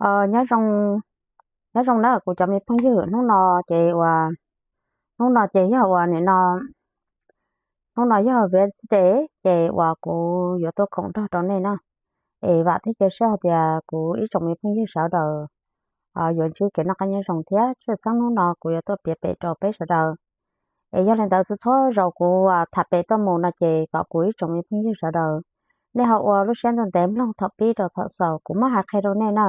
Nyob zoo, nyob zoo na kuv cov me phooj ywg. Hnub no ces uas, hnub no ces yog uas nim no, hnub no yog Wednesday ces uas kuv yuav tuaj koom nrog rau nej na. Es vam thiab cia siab hais tias kuv ib tsoom me phooj ywg sawv daws yuav ntsib kev noj qab nyob zoo thiab. Tshwj xeeb hnub no kuv yuav tuaj piav pem rau peb sawv daws. Es yog li ntawd txhua txhua zaus kuv tham pem tuaj mus no ces kom kuv ib tsoom me phooj ywg sawv daws nej ho ua lub siab ntuj ntev mloog thaum pib rau thaum xaus kuv muab hais qhia rau nej na.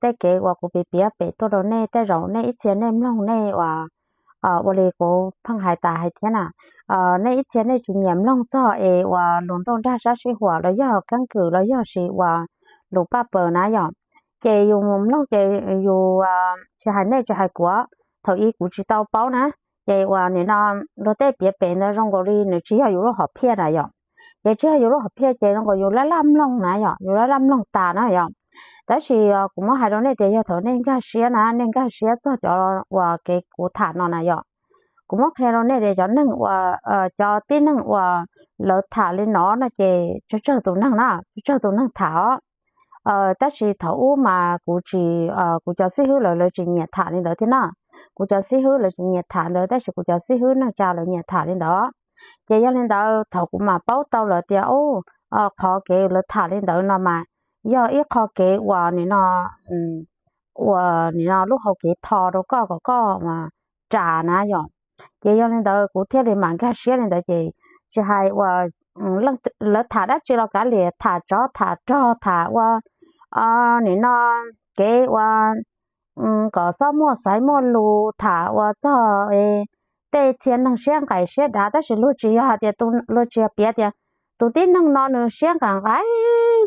Tej kev uas kuv piav piav pem tuaj rau nej tej zaum nej ib txhia nej mloog nej uas ua li kuv pheej hais tas hais thiab na, nej ib txhia nej tsis nyiam mloog txog es uas lus ntuj nrag sab sij huam los yog keeb kwm los yog sis uas lus paj paws na yom. Ces yus mloog ces yus tsis hais nej tsis hais kuv, thaum ub kuv tsis tau paub na. Ces uas nim no luag tej piav pem ntawd zoo nkaus li nws tsis yog yus lub hom phiaj na yom. Ces tsis yog yus lub hom phiaj ces zoo nkaus yus laj laj mloog na yom, yus laj laj mloog tas na yom. Tab sis kuv muab hais rau nej tias yog thaum nej nkag siab na, nej nkag siab txog cov uas kev kuv tham no na yom, kuv muab qhia rau nej tias cov neeg uas, cov tib neeg uas lawv tham li no no ces tsawg tsawg tus neeg na, tsawg tsawg tus neeg tham os. Tab sis thaum ub mas kuv tsis, kuv cov xib hwb lawv lawv tsis nyiam tham li ntawd thiab na. Kuv cov xib hwb lawv tsis nyiam tham ntawd tab sis kuv cov xib hwb neej tsa lawv nyiam tham li ntawd. Ces yog li ntawd thaum kuv mam paub tau lawm tias qhov kev lawv tham li ntawd no mas yog ib qho kev uas nim no, uas nim no lub hau kev tho rau koj kom koj ras na yom. Ces yog li ntawd kuv thiaj li mam nkag siab li ntawd ces tsis hais uas lawv tham dab tsi los kav liam, tham tsov tham rog tham ua nim no kev ua kom xob muaj xaiv muaj lus, tham ua txog tej txhia neeg siab nqaim siab dav tab sis luag tsis yog hais tias, luag tsis yog piav tias tus tib neeg no nws siab nqaim nqaim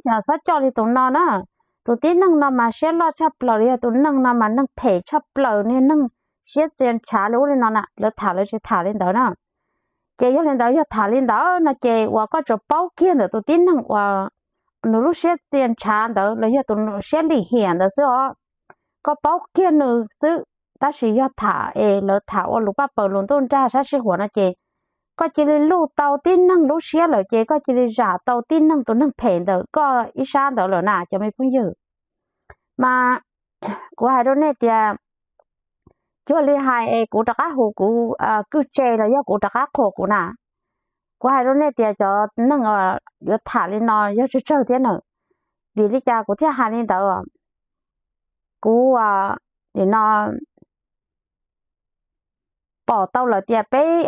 yog xob coj li tus no na. Tus tib neeg no mas siab loj tshaj plaws li, yog tus neeg no mas neeg phem tshaj plaws, niag neeg siab txia ntshav li ub li no na, lawv tham lawv tsis tham li ntawd na. Ces yog li ntawd yog tham li ntawd no ces uas koj tsuas paub kiag ntawm tus tib neeg uas nws lub siab txia ntshav ntawd los yog tus siab lim hiam ntawd xwb os. Koj paub kiag nws xwb, tab sis yog tham es lawv tham ua lus paj paws lus ntuj nrag sab sij huam no ces koj cia li luj tau tib neeg lub siab lawm ces koj cia li zam tau tib neeg tus neeg phem ntawm koj ib sab ntawd lawm na cov me phooj ywg. Mas kuv hais rau nej tias, cuag li hais es kuv rov qab hu kuv kwj tse los yog kuv rov qab qhuas kuv na, kuv hais rau nej tias cov neeg yuav tham li no yog tsawg tsawg thiab na. Vim li cas kuv thiaj hais li ntawd? Kuv nim no pom tau lawm tias peb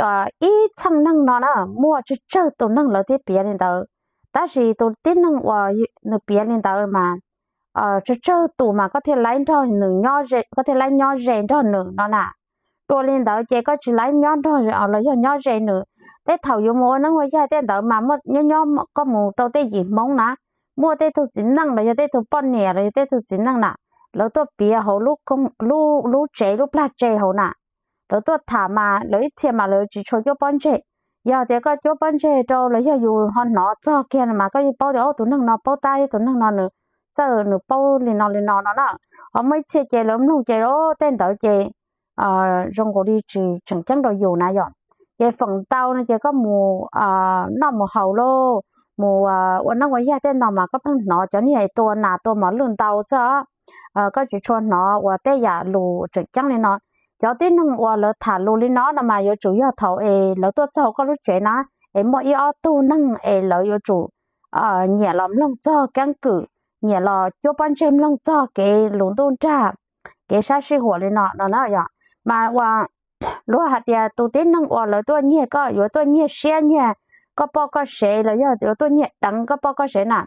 ib txheej neeg no na muaj tsawg tsawg tus neeg lawv thiaj piav li ntawd. Tab sis tus tib neeg uas nws piav li ntawd mas tsawg tsawg tus mas koj thiaj laib nrog nws, koj thiaj laib nyob ze nrog nws no na. Dua li ntawd ces koj tsis laib nyob nrog los yog nyob ze nws. Tej thaum yuav mus ua neeb ua yaig tej ntawd mas nyob nyob koj mus rau tej yim Hmoob na, muaj tej tug txiv neej los yog tej tug poj niam los yog tej tug txiv neej na, lawv tuaj piav hauv lub tsev lub plag tsev hauv na. Lawv tuaj tham mas lawv ib txhia mas lawv tsis tshua cuab pob ntseg. Yog tias koj cuab pob ntseg rau los yog yus ho hnov txog kiag mas koj yeej paub tias tus neeg no paub tab, tus neeg no nws txawj nws paub li no li no no na. Ho muaj ib txhia ces lawv mloog ces tej ntawd ces zoo nkaus li tsis tseem ceeb rau yus na yom. Ces feem ntau no ces koj mus noj mus haus lauj, mus ua neeb ua yaig tej no mas koj pheej hnov cov niag tua nas tua mos lwj ntau xwb os. Koj tsis tshua hnov uas tej yam lus tseem ceeb li no. Cov tib neeg uas lawv tham lus li no no mas yuav tsum yog thaum es lawv tuaj txog koj lub tsev na, es muaj ib ob tug neeg es lawv yuav tsum nyiam los mloog txog keeb kwm, nyiam los cuab pob ntseg mloog txog kev lus ntuj nrag, kev sab sij huam li no no na yom. Mas ua luag hais tias tus tib neeg uas lawv tuaj nyiag koj yuav tuaj nyiag siab nyiag koj poj koj sev los yog yuav tuaj nyiag deev koj poj koj sev na.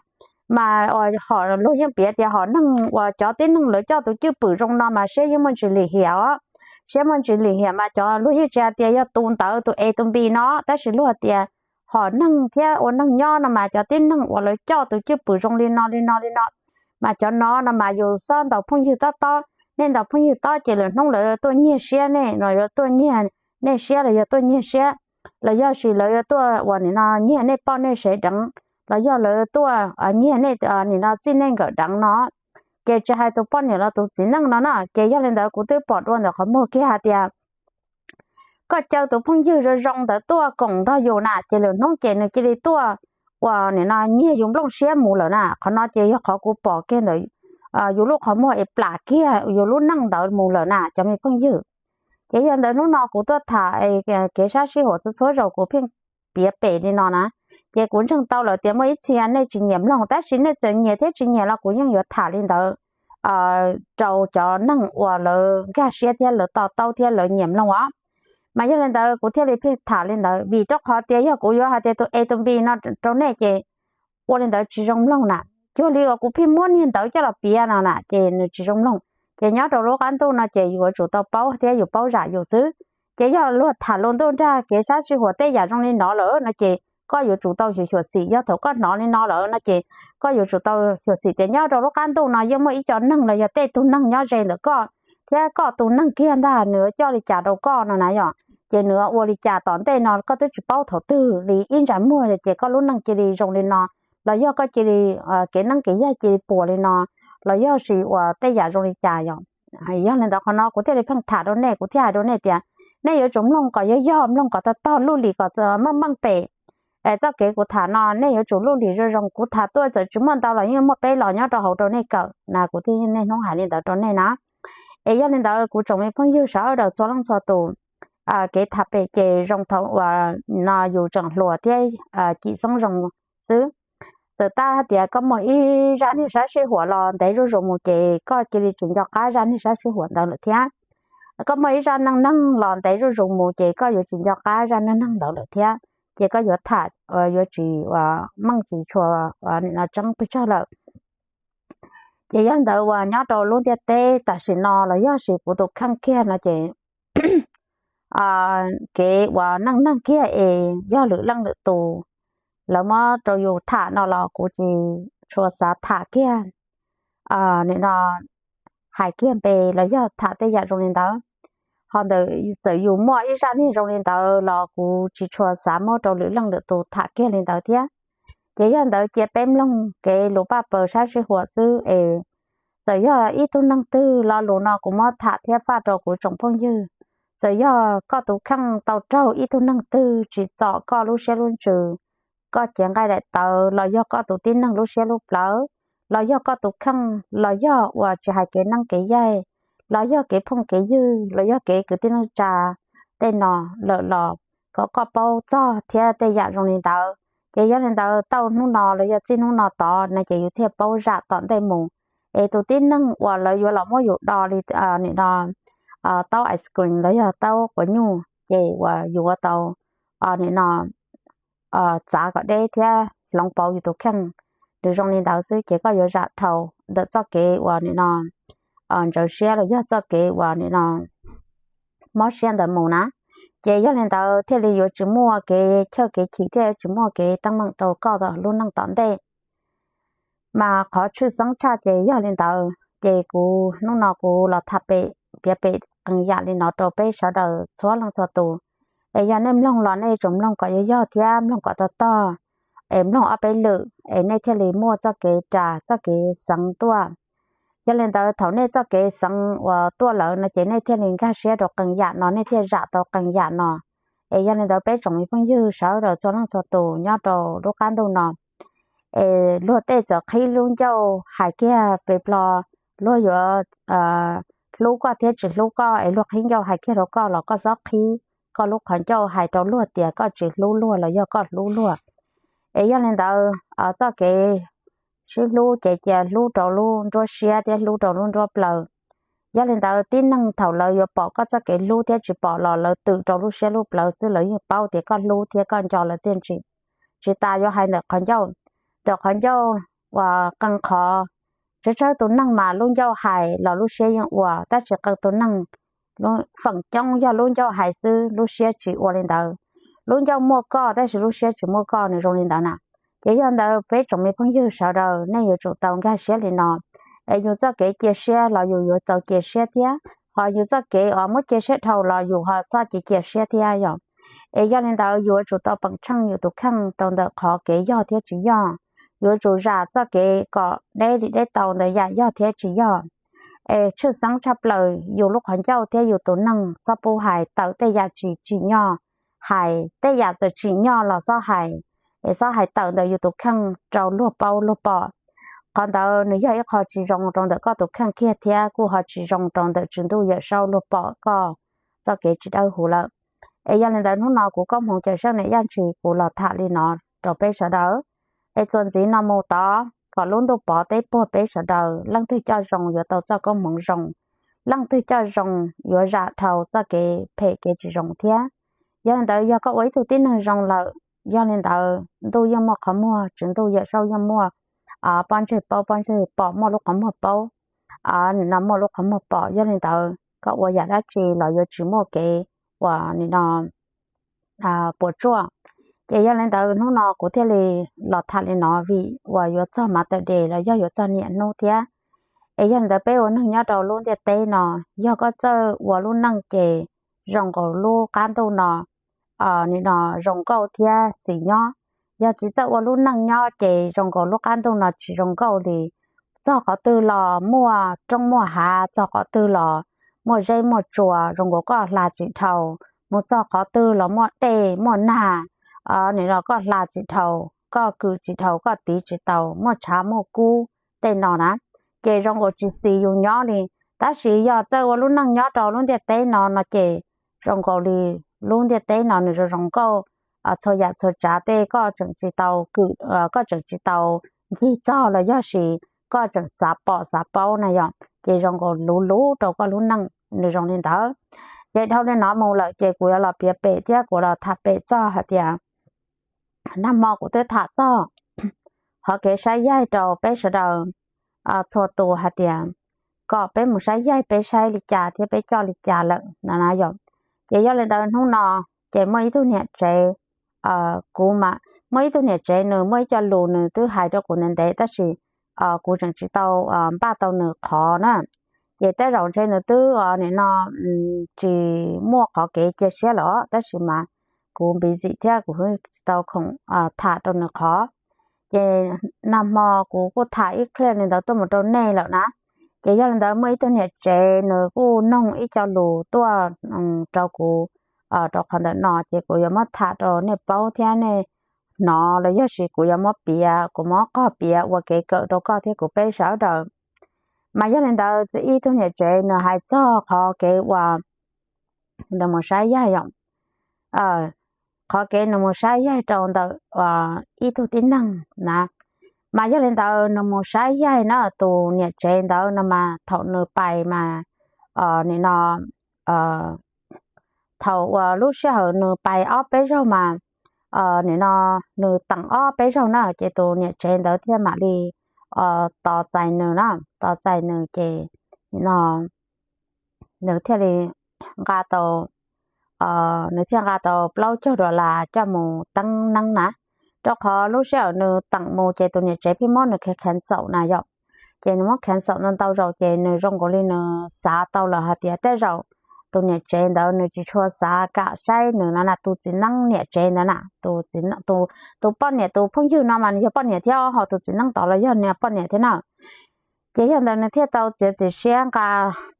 Mas hom luag yeej piav tias hom neeg uas cov tib neeg lawv coj tus cwj pwm zoo no mas siab yeej muaj ntsis lim hiam os. Siab muaj ntsis lim hiam mas cov luag yeej tsis hais tias yog tus ntawd tus es tus npis no, tab sis luag tias hom neeg thiab ua neeg nyob no mas cov tib neeg uas lawv coj tus cwj pwm zoo li no li no li no, mas cov no no mas yus xob ntaus phooj ywg tob tob, nej ntaus phooj ywg tob ces lwm hnub lawv tuaj nyiag siab nej no, yuav tuaj nyiag nej siab los yog tuaj nyiag siab, los yog sis lawv yuav tuaj uas nim no nyiag nej poj nej sev deev, los yog lawv tuaj nyiag nej nim no txij nej nkawm deev no. Ces tsis hais tus poj niam los tus txiv neej no na, ces yog li ntawd kuv twb pom dua ntawm qhov muag kiag hais tias koj caw tus phooj ywg zoo zoo ntawd tuaj koom nrog yus na, ces lwm hnub ces nws cia li tuaj uas nim no nyiag yus nplooj siab mus lawm na. Qhov no ces yog qhov kuv pom kiag ntawm yus lub qhov muag es plam kiag yus lub neej ntawd mus lawm na cov me phooj ywg. Ces yog ntawd hnub no kuv tuaj tham kev sab sij huam txhua txhua zaus kuv pheej piav pem li no na. Ces kuv ntseeg tau lawm tias muaj ib txhia nej tsis nyiam mloog, tab sis nej txawm nyiam thiab tsis nyiam los kuv yeej yuav tham li ntawd rau cov neeg uas lawv nkag siab thiab lawv to taub thiab lawv nyiam mloog os. Mas yog li ntawd kuv thiaj li pheej tham li ntawd, vim rau qhov tias yog kuv yuav hais tias tus A tus B no rau nej ces ua li ntawd tsis zoo mloog na. Cuag li uas kuv pheej muab niag ntawd coj los piav no na ces nws tsis zoo mloog. Ces nyob rau lub qab ntuj no ces yus yuav tsum tau paub thiab yus paub zam yus xwb. Ces yog luag tham lus ntuj nrag kev sab sij huam tej yam zoo li no lawm no ces koj yuav tsum tau xyuam xim, yog thaum koj hnov li no lawm no ces koj yuav tsum tau xyuam xim tias nyob rau lub qab ntuj no yeej muaj ib co neeg los yog tej tug neeg nyob ze ntawm koj thiab koj tus neeg kiag ntag, nws yuav coj li cas rau koj no na yom. Ces nws ua li cas tom ntej no koj twb tsis paub thaum twg li, ib ntsais muag ces koj lub neej cia li zoo li no, los yog koj cia li kev neeb kev yaig cia li puas li no, los yog sis uas tej yam zoo li cas yom. Yog li ntawd qhov no kuv thiaj li pheej tham rau nej, kuv thiaj hais rau nej tias nej yuav tsum mloog kom yog yog, mloog kom tog tog luj lim kom meej meej pem txoj kev kuv tham no nej yuav tsum luj lim zoo zoo. Kuv tham tuaj txawm tsis muaj ntau los yeej muaj peb los nyob rau hauv rau nej kawm na, kuv thiaj niaj hnub hais li ntawd rau nej na. Es yog li ntawd kuv tsoom me phooj ywg sawv daws txhua leej txhua tus, kev tham pem ces zoo thaum uas no yus tseem hluas thiab cim xeeb zoo xwb. Txawm tab hais tias koj muaj ib zaj niag sab sij huam los ntev zuj zus mus ces koj cia li tsis nco qab zaj niag sab sij huam ntawd lawm thiab. Koj muaj ib zaj neej neeg los ntev zuj zus mus ces koj yuav tsis nco qab zaj neej neeg ntawd lawm thiab. Ces koj yuav tham yuav tsis meej tsis tshua tseeb pes tsawg lawm. Ces yog ntawd uas nyob rau lub ntiaj teb tam sim no los yog sis kuv tus kheej kiag no ces kev uas neej neeg kiag es yog lwm leej lwm tus lawv muab rau yus tham no los kuv tsis tshua xav tham kiag nim no hais kiag npe los yog tham tej yam zoo li ntawd. Ho ntawm txawm yus muaj ib zaj neeg zoo li ntawd los kuv tsis tshua xav muab rau lwm leej lwm tus tham kiag li ntawd thiab. Ces yog ntawd cia peb mloog kev lus paj paws sab sij huam xwb es txawm yog ib tug neeg twg, lo lus no kuv muab tham thiab faj rau kuv tsoom phooj ywg. Txawm yog koj tus kheej tau raug ib tug neeg twg tsim txom koj lub siab lub ntsws, koj cev nqaij daim tawv los yog koj tus tib neeg lub siab lub plawv, los yog koj tus kheej, los yog uas tsis hais kev neeb kev yaig, los yog kev phooj kev ywg, los yog kev kwv tij neej tsa tej no lawm los kom koj paub txog thiab tej yam zoo li ntawd. Ces yog li ntawd tau hnub no los yog txij hnub no tod no ces yus thiaj paub zam tom ntej mus. Es tus tib neeg uas lawv yuav los muab yus do li nim no taub ice cream los yog taub quav nyuj ces uas yus ua tau nim no txav kom deb thiab hloov pauv yus tus kheej. Nws zoo li ntawd xwb ces koj yuav zam dhau ntawm txoj kev uas nim no ntxhov siab los yog txoj kev uas nim no mob siab ntawd mus na. Ces yog li ntawd thiaj li yuav tsis muaj kev chawj kev chim thiab yuav tsis muaj kev teeb meem rau koj lub neej tom ntej. Mas qhov tshwj xeeb tshaj ces yog li ntawd ces kuv hnub no kuv los tham pem piav pem qee yam li no rau peb sawv daws txhua leej txhua tus. Es yog nej mloog los nej yuav tsum mloog kom yog yog thiab mloog kom tog tog, es mloog ob peb lwm es nej thiaj li muaj txoj kev ras txoj kev xeev tuaj. Yog li ntawd thaum nej txoj kev xeev uas tuaj lawm no ces nej thiaj li nkag siab rau qee yam no, nej thiaj zam tau qee yam no. Es yog li ntawd peb tsoom me phooj ywg sawv daws txhua leej txhua tus nyob rau lub qab ntuj no, es luag tej txawm qhib lub ncauj hais kiag pes plo, luag yuav hlub koj thiab tsis hlub koj es luag qhib ncauj hais kiag rau koj los koj txhob qhib koj lub qhov ncauj hais rau luag tias koj tsis hlub luag los yog koj hlub luag. Es yog li ntawd txoj kev sib hlub ces cia hlub rau lub nruab siab thiab hlub rau lub nruab plawv. Yog li ntawd tib neeg thaum lawv yuav pom koj txoj kev hlub thiab tsis pom los lawv twm rau lub siab lub plawv xwb lawv yeej paub tias koj hlub thiab koj nco lawv txiaj ntsig. Tsis tas yuav hais ntawm qhov ncauj, ntawm qhov ncauj uas qee qhov, tsawg tsawg tus neeg mas lub ncauj hais los lub siab yeej ua, tab sis qee tus neeg feem coob yog lub ncauj hais xwb lub siab tsis ua li ntawd. Lub ncauj muaj koj tab sis lub siab tsis muaj koj, nws zoo li ntawd na. Ces yog ntawd peb tsoom me phooj ywg sawv daws nej yuav tsum tau nkag siab li no. Es yus txoj kev cia siab los yus yuav tau cia siab thiab, ho yus txoj kev uas muab cia siab dhau los yus ho txhob cia cia siab thiab yom. Es yog li ntawd yus yuav tsum tau peem tsheej yus tus kheej rau ntawm qhov kev yog thiab tsis yog. Yuav tsum zam txoj kev kom deb li deb tau ntawm yam yog thiab tsis yog. Es tshwj xeeb tshaj plaws yus lub qhov ncauj thiab yus tus neeg txhob pub hais tawm tej yam tsis tsim nyog hais, tej yam txawm tsim nyog los txhob hais. Es txhob hais tawm ntawm yus tus kheej rau luag paub luag pom. qhov ntawd nws yog ib qho tsis zoo rau ntawm koj tus kheej kiag thiab kuj ho tsis zoo rau ntawm Tswv Ntuj Yawm Saub luag pom koj txoj kev tsis dawb huv lawm. Es yog li ntawd hnub no kuv Koob Hmoov Cawm Seej Niam Yaj Ntshis kuv los tham li no rau peb sawv daws. Es txuas ntxiv no mus tod kom lub ntuj pov teb puag peb sawv daws, leej twg coj zoo yuav tau txoj koob hmoov zoo, leej twg coj zoo yuav zam dhau txoj kev phem kev tsis zoo thiab. Yog li ntawd yog koj ua ib tug tib neeg zoo lawm, yog li ntawd ntuj yeej muaj qhov muag, Tswv Ntuj Yawm Saub yeej muaj pob ntseg paub, pob ntseg pom, muaj lub qhov muag paub, nim no muaj lub qhov muag pom. Yog li ntawd koj ua yam dab tsi los yuav tsis muaj kev uas nim no puas tsuaj. Ces yog li ntawd hnub no kuv thiaj li los tham li no vim uas yuav txog Mother's Day los yog yuav txog niam hnub thiab. Es yog li ntawd peb ua neeg nyob rau lub ntiaj teb no, yog koj txawj ua lub neej ces zoo nkaus lub qab ntuj no nim no zoo nkauj thiab xis nyob. Yog tsis txawj ua lub neej nyob ces zoo nkaus lub qab ntuj no tsis zoo nkauj li. Txog qhov twg los muaj roob muaj hav, txog qhov twg los muaj zeb muaj tsua, zoo nkaus koj hla tsis dhau. Mus txog qhov twg los muaj dej muaj nag, nim no koj hla tsis dhau, koj kwm tsis dhau, koj tiv tsis tau, muaj tshav muaj kub tej no na, ces zoo nkaus tsis xis yus nyob li. Tab sis yog txawj ua lub neej nyob rau lub ntiaj teb no no ces zoo nkaus li lub ntiaj teb no nws zoo zoo nkauj. Txhua yam txhua tsav tej koj tseem tsis tau kwm, koj tseem tsis tau ncig txog los yog sis koj tseem xav pom xav paub na yom, ces zoo nkaus luv luv rau koj lub neej, nws zoo li ntawd. Ces dhau li no mus lawm ces kuv yuav los piav pem thiab kuv los tham pem txog hais tias nag hmo kuv twb tham txog qhov kev saib yaig rau peb sawv daws txhua tus hais tias kom peb mus saib yaig, peb saib li cas thiab peb coj li cas lawm na yom. Ces yog li ntawd hnub no ces muaj ib tug niam tsev, kuv mas muaj ib tug niam tsev nws muaj ib co lus nws twb hais rau kuv ntev ntev tab sis kuv tseem tsis tau npaj tau nws qhov na. Ces tej zaum ntshe nws twb nim no tsis muaj qhov kev cia siab lawm tab sis mas kuv busy thiab kuv tsis tau khoom tham rau nws qhov. Ces nag hmo kuv kuj tham ib qho li ntawd tuaj mus rau nej lawm na. Ces yog li ntawd muaj ib tug niam tsev nws kuj noog ib co lus tuaj rau kuv rau qhov ntawm no ces kuv yuav muab tham rau nej paub thiab nej hnov los yog sis kuv yuav muab piav, kuv muab qog piav ua kev kawm rau koj thiab kuv peb sawv daws. Mas yog li ntawd ib tug niam tsev nws hais txog qhov kev uas nws mus saib yaig yom, qhov kev nws mus saib yaig rau ntawm ib tug tib neeg na. Mas yog li ntawd nws mus saib yaig na, tus niam tsev ntawd no mas thaum nws pais mas nim no thaum uas lub sij hawm nws pais ob peb zaug mas nim no nws teem ob peb zaug na ces tus niam tsev ntawd thiaj mam li tos txais nws na, tos txais nws ces nim no nws thiaj li nqa tau, nws thiaj nqa tau plaub caug dollar coj mus teeb neeb na. Rau qhov lub sij hawm nws teem mus ces tus niam tsev pheej muab nws cancel na yom. Ces nws muab cancel ntau ntau zaus ces nws zoo nkaus li nws xav tau lawm hais tias tej zaum tus niam tsev ntawd nws tsis tshua xav kam saib nws no na, tus txiv neeb niam tsev ntawd na, tus poj niam tus phooj ywg no mas nws yog poj niam thiab ho tus txiv neeb tod los yog niag poj niam thiab na. Ces yog ntawd nws thiaj tau txiav txim siab nqa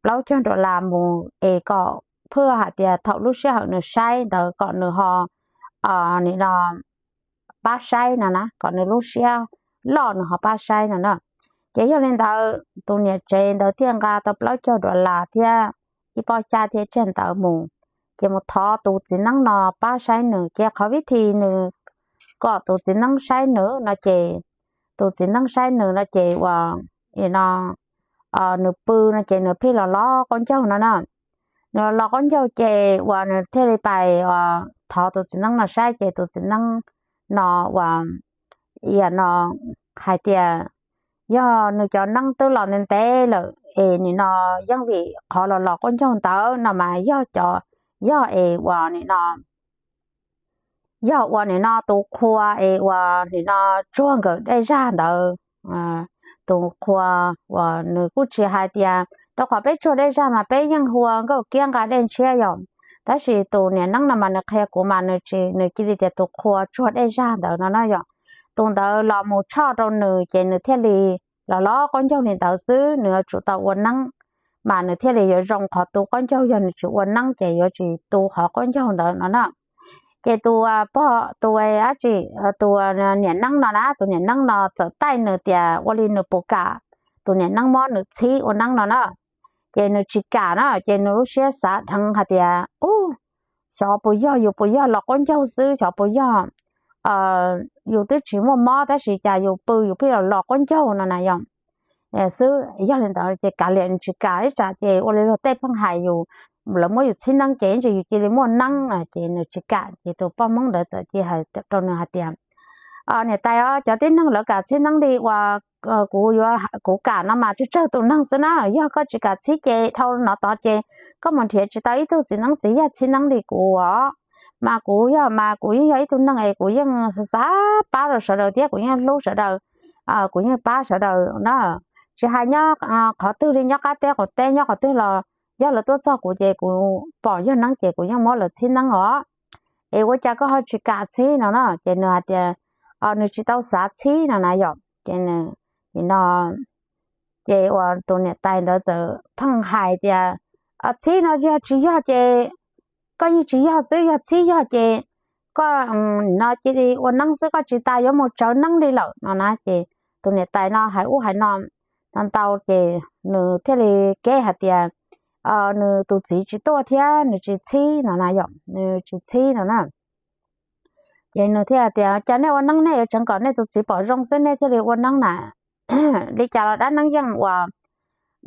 plaub caug dollar mus es kom phwj hais tias thaum lub sij hawm nws saib ntawd kom nws ho nim no pab saib no na, kom nws lub siab loj nws ho pab saib no na. Ces yog li ntawd tus niam tsev ntawd thiaj nqa tau plaub caug dollar thiab ib pob xyab thiab tseg ntawd mus, ces mus thov tus txiv neeb no pab saib nws. Ces qhov vib thi nws kom tus txiv neeb saib nws no ces tus txiv neeb saib nws no ces uas no nws pw no ces nws pheej los los qaub ncaug no na. Nws los los qaub ncaug ces uas nws thiaj li pais thov tus txiv neeb no saib ces tus txiv neeb no uas no hais tias yog nws cov neeb twb los ntev ntev lawm es nim no yeej vim qhov los los qaub ncaug ntawd no mas yog cov, yog es uas nim no yog ua nim no tus qhua es uas nim no tsuag nkawm dej zaj ntawd, tus qhua uas nws kuj tsis hais tias, rau qhov peb tsuag dej zaj mas peb yeej hu ua nkauj kiab nqa dej ntshiab yom. Tab sis tus niam neeb no mas nws qhia kuv mas nws tsis, nws cia li tias tus qhua tsuag dej zaj ntawd no na yom. Tus ntawd los mus tshoj rau nws ces nws thiaj li los los qaub ncaug li ntawd xwb, nws yuav tsum tau ua neeb mas nws thiaj li yuav zoo, qhov tu qaub ncaug yog nws tsis ua neeb ces yuav tsis tu qhov qaub ncaug ntawd no na. Ces tus pog tus dab tsi, tus niam neeb no na, tus niam neeb no txawm taij nws tias ua li nws puas kam tus niam neeb muab nws txhib ua neeb no na. Ces nws tsis kam na, ces nws lub siab xav dheev hais tias, u, xyov puas yog yus puas yog los qaub ncaug xwb, xyov puas yog yus twb tsis muaj mob tab sis cas yus pw yus pheej los los qaub ncaug no na yom. Xwb yog li ntawd ces kav liam nws tsis kam ib tsam ces ua li luag tej pheej hais yus, lawv muab yus txhib neeb ces ib tsam yus cia li muaj neeb no ces nws tsis kam. Ces tus poj Hmoob ntawd txawm cia hais rau nws hais tias, niam tais os, cov tib neeg lawv kam txhib neeb li uas kuv yuav, kuv kam no mas tsawg tsawg tus neeg xwb na, yog koj tsis kam txhib ces dhau no tod ces koj mus nrhiav tsis tau ib tug txiv neeb txiv yaig txhib neeb li kuv os. Mas kuv yog mas kuv yeej yog ib tug neeg es kuv yeej xav pab rau sawv daws thiab kuv yeej hlub sawv daws, kuv yeej pab sawv daws na. Tsis hais nyob qhov twg li, nyob qab teb qaum teb nyob qhov twg los yog lawv tuaj txog kuv ces kuv pom yog neeb ces kuv yeej muab lawv txhib neeb os. Es ua cas koj ho tsis kam txhib no na? Ces nws hais tias nws tsis tau xav txhib no na yom. Ces no ces uas tus niam tais ntawd txawm pheej hais tias, txhib no yog tsis yog ces koj yeej tsis yog xwb, yog txhib yog ces koj no cia li ua neeb xwb, koj tsis tas yuav mus tsawv neeb li lawm no na. Ces tus niam tais no hais ub hais no ntau ntau ces nws thiaj li keb hais tias nws tus txiv tsis tuaj thiab nws tsis txhib no na yom, nws tsis txhib no na. Ces nws thiaj tias cas nej ua neeb nej yuav tseev kom nej tus txiv pom zoo xwb nej thiaj li ua neeb na. Li cas los dab neeb yeej ua,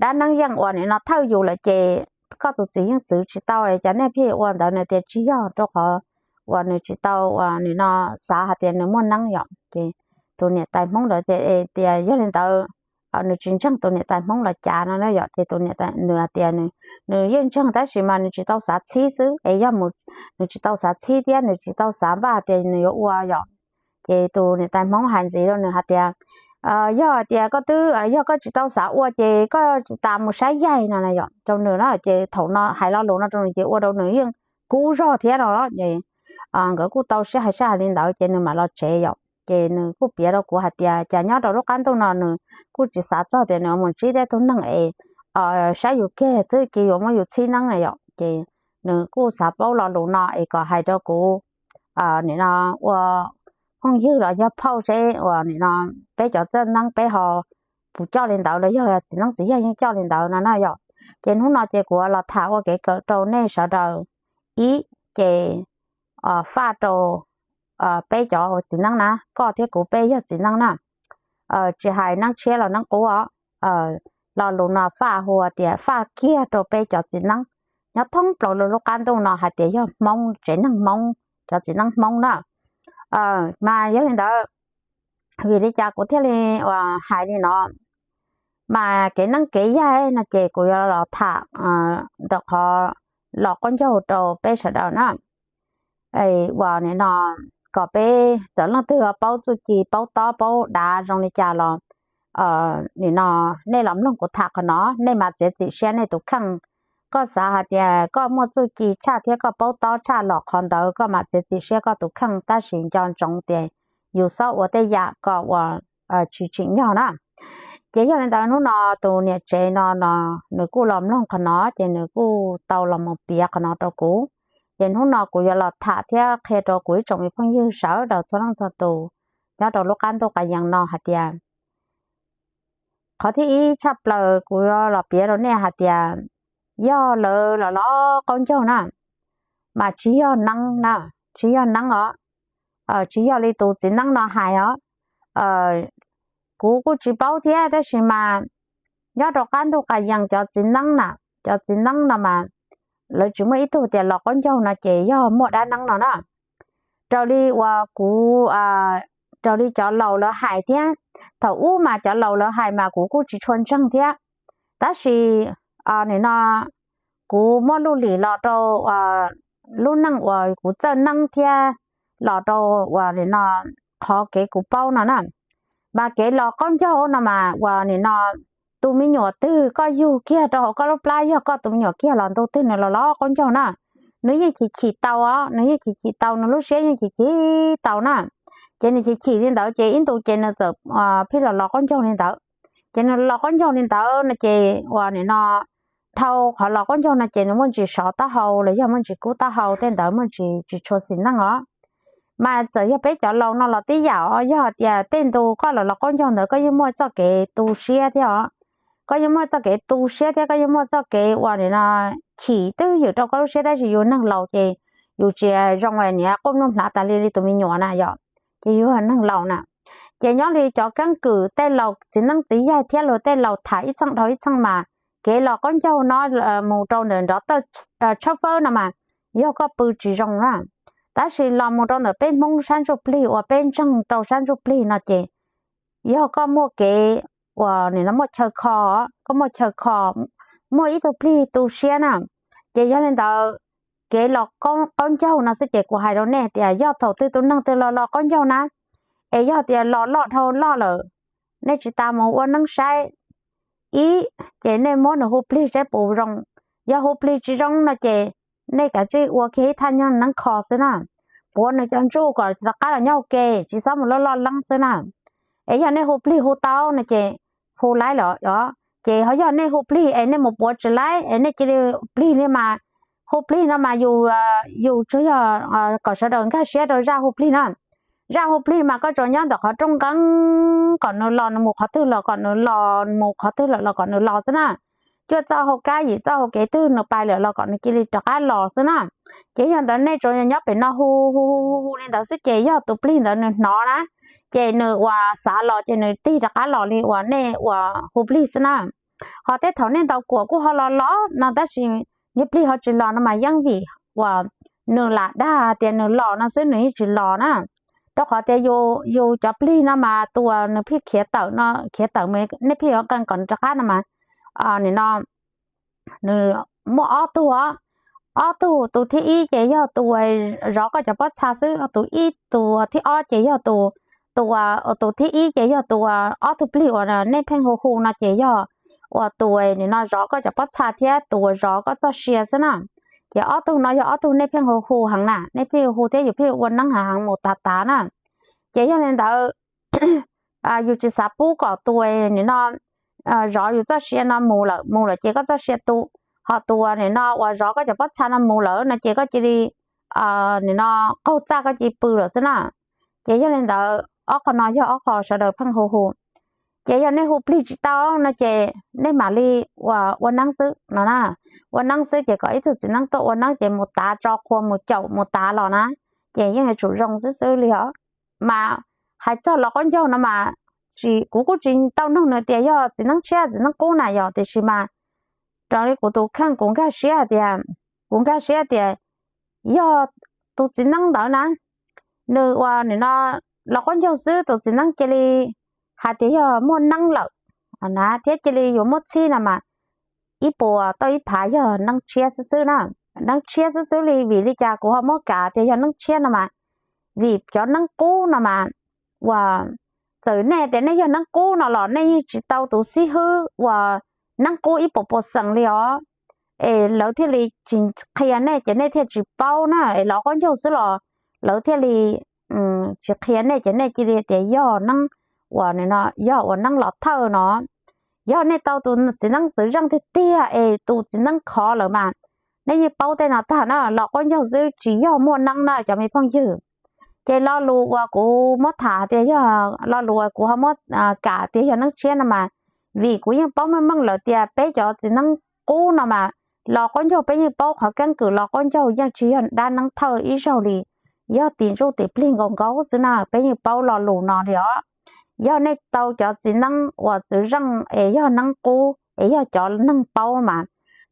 dab neeb yeej ua nim no thawj yus lawm ces koj tus txiv yeej txwv tsis tau, cas nej pheej ua ntawd? Nws tias tsis yog, rau qhov uas nws tsis tau uas nim no xav hais tias nws muaj neeb yom. Ces tus niam tais Hmoob ntawd tias yog li ntawd nws tsis ntseeg tus niam tais Hmoob los cas no na yom. Ces tus niam tais nws hais tias nws yeej ntseeg tab sis mas nws tsis tau xav txhib xwb, es yog mus nws tsis tau xav txhib thiab nws tsis tau xav npaj tias nws yuav ua yom. Ces tus niam tais Hmoob hais ntxiv rau nws hais tias yog hais tias koj twb, yog koj tsis tau xav ua ces koj tsis tas mus saib yaig no na yom rau nws na. Ces thaum no hais lo lus no rau nws ces ua rau nws yeej kub zog thiab no. Ces nkawd kuj tau sib hais sib hais li ntawd ces nws mam los tsev yom. Ces nws kuj piav rau kuv hais tias cas nyob rau lub qab ntuj no nws kuj tsis xav txog tias nws mus ntsib tej tug neeg es saib yus kiag xwb ces yuav muab yus txhib neeb na yom. Ces nws kuj xav paub lo lus no es kom hais rau kuv nim no ua phooj ywg los yog phauj seb uas nim no peb cov txawj neeb peb ho puas coj li ntawd los yog txiv neeb txiv yaig yeej coj li ntawd no na yom. Ces hnub no ces kuv los tham ua kev kawm rau nej sawv daws ib, ces faj rau peb cov txiv neeb na, koj thiab kuv peb yog txiv neeb na, tsis hais neeb tshiab los neeb qub os. Lo lus no faj hu tias faj kiag rau peb cov txiv neeb nyob thoob plaws lub qab ntuj no hais tias yog Hmoob, tsev neeg Hmoob, cov txiv neeb Hmoob na. Mas yog li ntawd, vim li cas kuv thiaj li hais li no? Mas kev neeb kev yaig no ces kuv yuav los tham ntawm qhov los qaub ncaug rau peb sawv daws na. Uas nim no kom peb txawm leej twg paub txuj ci, paub tob paub dav zoo li cas los nim no nej los mloog kuv tham qhov no, nej mam txiav txim siab nej tus kheej. Koj xav hais tias koj muaj txuj ci tshaj thiab koj paub tob tshaj los qhov ntawd koj mam txiav txim siab koj tus kheej, tab sis nco ntsoov tias yus txhob ua tej yam kom uas tsis tsim nyog na. Ces yog li ntawd hnub no tus niam tsev no no nws kuj los mloog qhov no ces nws kuj tau los mus piav qhov no rau kuv. Ces hnub no kuv yuav los tham thiab qhia rau kuv ib tsoom me phooj ywg sawv daws txhua leej txhua tus nyob rau lub qab ntuj qab yees no hais tias, qhov thib ib tshaj plaws kuv yuav los piav rau nej hais tias, yog lawv los los qaub ncaug na, mas tsis yog neeb na, tsis yog neeb os, tsis yog li tus txiv neeb no hais os. Kuv kuj tsis paub thiab tab sis mas nyob rau qab ntuj qab yees cov txiv neeb na, cov txiv neeb no mas lawv tsis muaj ib tug tias los qaub ncaug no ces yog muaj dab neeb no na. Raws li uas kuv, raws li cov laus lawv hais thiab, thaum ub mas cov laus lawv hais mas kuv kuj tsis tshua ntseeg thiab. Tab sis nim no kuv muaj luj lim los rau lub neej uas kuv txawj neeb thiab los rau uas nim no qhov kev kuv paub no na. Mas kev los qaub ncaug no mas uas nim no tus me nyuam twg koj yug kiag rau hauv koj lub plab yog koj tus me nyuam kiag los ntu twg nws los los qaub ncaug na. Nws yeej chim chim tau os, nws yeej chim chim tau, nws lub siab yeej chim chim tau na. Ces nws chim chim li ntawd ces ib ntus ces nws txawm pheej los los qaub ncaug li ntawd. Ces nws los qaub ncaug li ntawd no ces uas nim no dhau qhov los qaub ncaug no ces nws muaj ntsis sov taub hau los yog muaj ntsis kub taub hau tej ntawd muaj ntsis tsis tshua xis neej os. Mas txawm yog peb cov laus no los tib yam os, yog hais tias tej ntu koj los los qaub ncaug ntawd koj yeej muaj txoj kev tu siab thiab os. Koj yeej muaj txoj kev tu siab thiab koj yeej muaj txoj kev uas nim no chim twb ywm rau koj lub siab, tab sis yus neeg laus ces yus tsis zoo niam quaj nplooj hlav tas li li tus me nyuam na yom, ces yus neeg laus na. Ces nyob li cov keeb kwm tej laus txiv neeb txiv yaig thiab luag tej laus tham ib txheej dhau ib txheej mas kev los qaub ncaug no mus rau ntawm nrov tawj tshawb fawb no mas yog koj pw tsis zoo na. Tab sis los mus rau ntawm peb Hmoob sab ntsuj plig uas peb ntseeg rau sab ntsuj plig no ces yog koj muaj kev uas nim no muaj chaw kho, koj muaj chaw kho, muaj ib tug plig tu siab na. Ces yog li ntawd, kev los qaub ncaug no xwb ces kuv hais rau nej tias yog thaum twg tus neeg twg los los qaub ncaug na, es yog tias los loj dhau loj lawm, nej tsis tas mus ua neeb saib ib, ces nej muab nws hu plig saib puas zoo. Yog hu plig tsis zoo no ces nej kav tsij ua kiag ib thaj nyuag neeb kho xwb na, puav nws cov ntsuj kom rov qab los nyob ua ke, tsis txhob mus loj loj leeb xwb na. Es yog nej hu plig hu tau no ces hu laib lawm os. Ces ho yog nej hu plig es nej mus puav tsis laib es nej cia li plig li mas, hu plig no mas yus, yus tsuas yog kom sawv daws nkag siab rau zaj hu plig na. Zaj hu plig mas koj tsuas nyob ntawm qhov rooj nqeeb kom nws los nws mus qhov twg los kom nws los, mus qhov twg lawm los kom nws los xwb na. Cuaj txoj hau kab yim txoj hau kev twg nws pais lawm los kom nws cia li rov qab los xwb na. Ces yog ntawd nej tsuas nyob pem no hu hu hu hu li ntawd xwb ces yog tus plig ntawd nws hnov na, ces nws uas xav los ces nws tig rov qab los li uas nej uas hu plig xwb na. Ho tej thaum nej ntaus kuam kuj ho los los no tab sis niag plig ho tsis los no mas yeej vim uas nws lam dag tias nws los no xwb nws yeej tsis los na. Rau qhov tias yus cov plig no mas tus uas nws pheej khiav tawm no, khiav tawm mas nej pheej yuav qee kom nws rov qab no mas, nim no nws muaj ob tug os. Ob tug, tus thib ib ces yog tus zov koj cov pob txha xwb, tus ib, tus thib ob ces yog tus, tus, tus thib ib ces yog tus ob tug plig uas nej pheej hu hu no ces yog uas tus nim no zov koj cov pob txha thiab tus uas zov koj txoj sia xwb na. Ces ob tug no yog ob tug nej pheej hu hu heev na, nej pheej hu hu thiab yus pheej ua neeb heev heev mus tav tav na. Ces yog li ntawd, yus tsis xav pub kom tus nim no zov yus txoj sia no mus lawm, mus lawm ces koj txoj sia tu, ho tus nim no uas zov koj cov pob txha no mus lawm no ces koj cia li nim no qaug txaj koj cia li pw lawm xwb na. Ces yog li ntawd ob qho no yog ob qho sawv daws pheej hu hu. Ces yog nej hu plig tsis tau no ces nej mam li ua, ua neeb xwb no na. Ua neeb xwb ces kom ib tug txiv neeb tuaj ua neeb ces mus tav tso qhua mus caum mus tav los na, ces yeej yuav tsum zoo xwb xwb li os. Mas hais txog los qaub ncaug no mas, tsis, kuv kuj tsis tau nug nws tias yog txiv neeb tshiab txiv neeb qub na yom, tiam sis mas raws li kuv tus kheej kuv nkag siab tias, kuv nkag siab tias yog tus txiv neeb ntawd na, nws uas nim no los qaub ncaug xwb tus txiv neeb cia li hais tias yog muaj neeb lawm na thiab cia li yuav muab txhib no mas ib puas tau ib phav yog neeb tshiab xwb xwb na. Neeb tshiab xwb xwb li, vim li cas kuv ho muab kav tias yog neeb tshiab no mas, vim cov neeb qub no mas, uas txawm nej tias nej yog neeb qub no los nej yeej tsis tau tus xib hwb uas neeb qub ib puas puas xees li os. Es lawv thiaj li tsis qhia nej ces nej thiaj tsis paub na, es los qaub ncaug xwb los lawv thiaj li tsis qhia nej ces nej cia li tias yog neeb uas nim no yog uas neeb los thawj no. Yog nej tau tus txiv neeb txwv zeej tiag tiag es tus txiv neeb khov lawm mas nej yeej paub tej no tag na, los qaub ncaug xwb tsis yog muaj neeb na cov me phooj ywg. Ces lo lus uas kuv muab tham tias yog lo lus uas kuv ho muab kam tias yog neeb tshiab no mas, vim kuv yeej paub meej meej lawm tias peb cov txiv neeb qub no mas los qaub ncaug peb yeej paub qhov keeb kwm los qaub ncaug yeej tsis yog dab neeb thawj ib zaug li. Yog tim ntsuj tim plig nkaus nkaus xwb na peb yeej paub lo lus no li os. Yog nej tau cov txiv neeb uas txwv zeej es yog neeb qub es yog cov neeg paub mas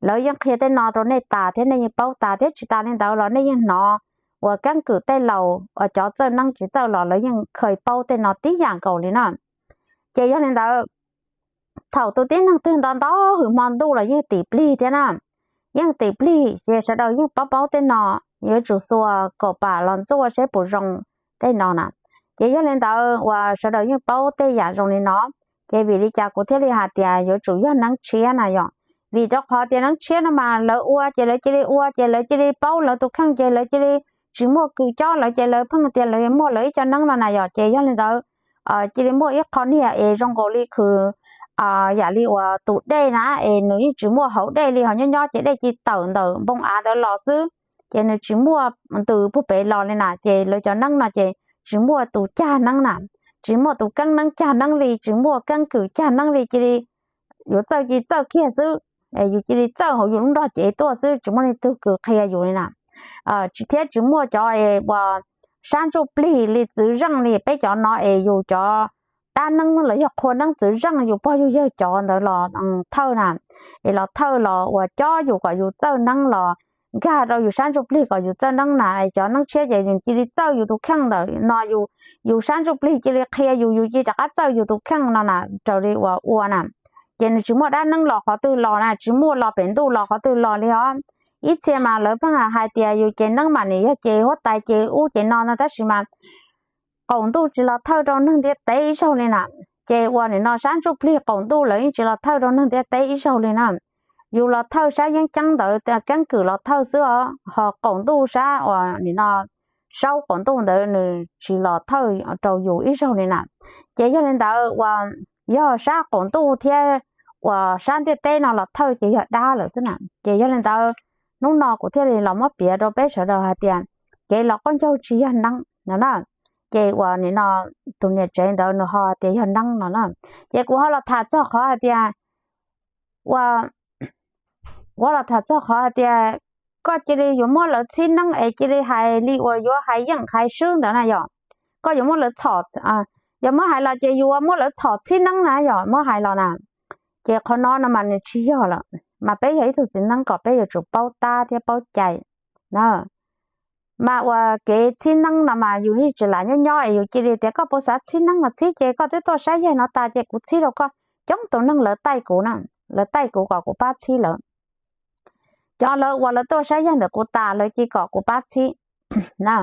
lawv yeej qhia tej no rau nej tas thiab nej yeej paub tas thiab, tsis tas li ntawd los nej yeej hnov uas keeb kwm tej laus uas cov txawj neeb tsis txawj los lawv yeej kha paub tej no tib yam nkaus li na. Ces yog li ntawd, thaum tus tib neeg twg nto nto hwm hmo ntuj los yeej tim plig thiab na, yeej tim plig ces sawv daws yeej paub paub tej no, yuav tsum xuas kaum pam los ntxuaj seb puas zoo tej no na. Ces yog li ntawd uas sawv daws yeej paub tej yam zoo li no, ces vim li cas kuv thiaj li hais tias yuav tsum yog neeb tshiab na yom? Vim rau qhov tias neeb tshiab no mas lawv ua ces lawv cia li ua ces lawv cia li paub lawv tus kheej ces lawv cia li tsis muaj kws cob lawv ces lawv pheej tias lawv muaj lawv ib co neeb no na yom. Ces yog li ntawd cia li muaj ib qho niag es zoo nkaus li khwv yam li uas tus dej na, es nws yeej tsis muaj hauv dej li, ho nyob nyob ces dej cia li tawm ntawm npoo av ntawd los xwb. ces nws tsis muaj ntws puag pem los li na. Ces lawv cov neeb no ces tsis muaj tus cag neeb na, tsis muaj tus keeb neeb cag neeb li, tsis muaj keeb kwm cag neeb li, cia li yuav txawj cia li txawj kiag xwb, yus cia li txawj hauv yus lub nrog cev tuaj xwb, tsis muaj leej twg kws qhia yus li na. Tsis thiab tsis muaj cov uas sab ntsuj plig li txwv zeej li peb cov no es yus cov dab neeb los yog qhua neeb txwv zeej yus pog yus yawg cov ntawd los thawj na, es los thawj los uas cob yus kom yus txawj neeb los nkag rau yus sab ntsuj plig kom yus txawj neeb na. Cov neeb tshiab ces cia li txawj yus tus kheej ntawm no, yus sab ntsuj plig cia li qhia yus, yus cia li rov qab txawj yus tus kheej no na raws li uas ua na. Ces nws tsis muaj dab neeb los qhov twg los na, tsis muaj los pem ntuj los qhov twg los li os. Ib txhia mas lawv pheej hais tias yus ces neeb mas nws yog ces huab tais ces ub ces no no, tab sis mas qaum ntuj tsis los thawj rau neeg ntiaj teb ib zaug li na. Ces uas nim no sab ntsuj plig qaum ntuj lawv yeej tsis los thawj rau neeg ntiaj teb ib zaug li na. Yus los thawj sab yeeb ceeb ntawd keeb kwm los thawj xwb os, ho qaum ntuj sab uas nim no saub qaum ntuj ntawd nws tsis los thawj rau yus ib zaug li na. Ces yog li ntawd uas yog sab qaum ntuj thiab uas sab ntiaj teb no los thawj ces yog dab lawm xwb na. Ces yog li ntawd hnub no kuv thiaj li los muab piav rau peb sawv daws hais tias kev los qaub ncaug tsis yog neeb no na. Ces uas nim no tus niam tsev ntawd nws ho tias yog neeb no na. Ces kuv ho los tham txog qhov hais tias uas kuv ho los tham txog qhov hais tias koj cia li yuav muab lawv txhib neeb es cia li hais li uas yuav hais yeej hais swb ntawd na yom. Koj yuav muab lawv txhom, yuav muab hais los ces yuav muab lawv txhom txhib neeb na yom, muab hais los na. Ces qhov no no mas nws tsis yog lawm, mas peb yog ib tug txiv neeb kom peb yuav tsum paub tab thiab paub cai na. Mas uas kev txhib neeb no mas yus yeej tsis lam nyob nyob es yus cia li tias koj puas xav txhib neeb los txhib, ces koj twb tuaj saib yaig no tas ces kuv txhib rau koj. Coob tus neeg lawv taij kuv na, lawv taij kuv kom kuv pab txhib lawv. Cov lawv uas lawv tuaj saib yaig ntawm kuv tas lawv cia li kom kuv pab txhib na.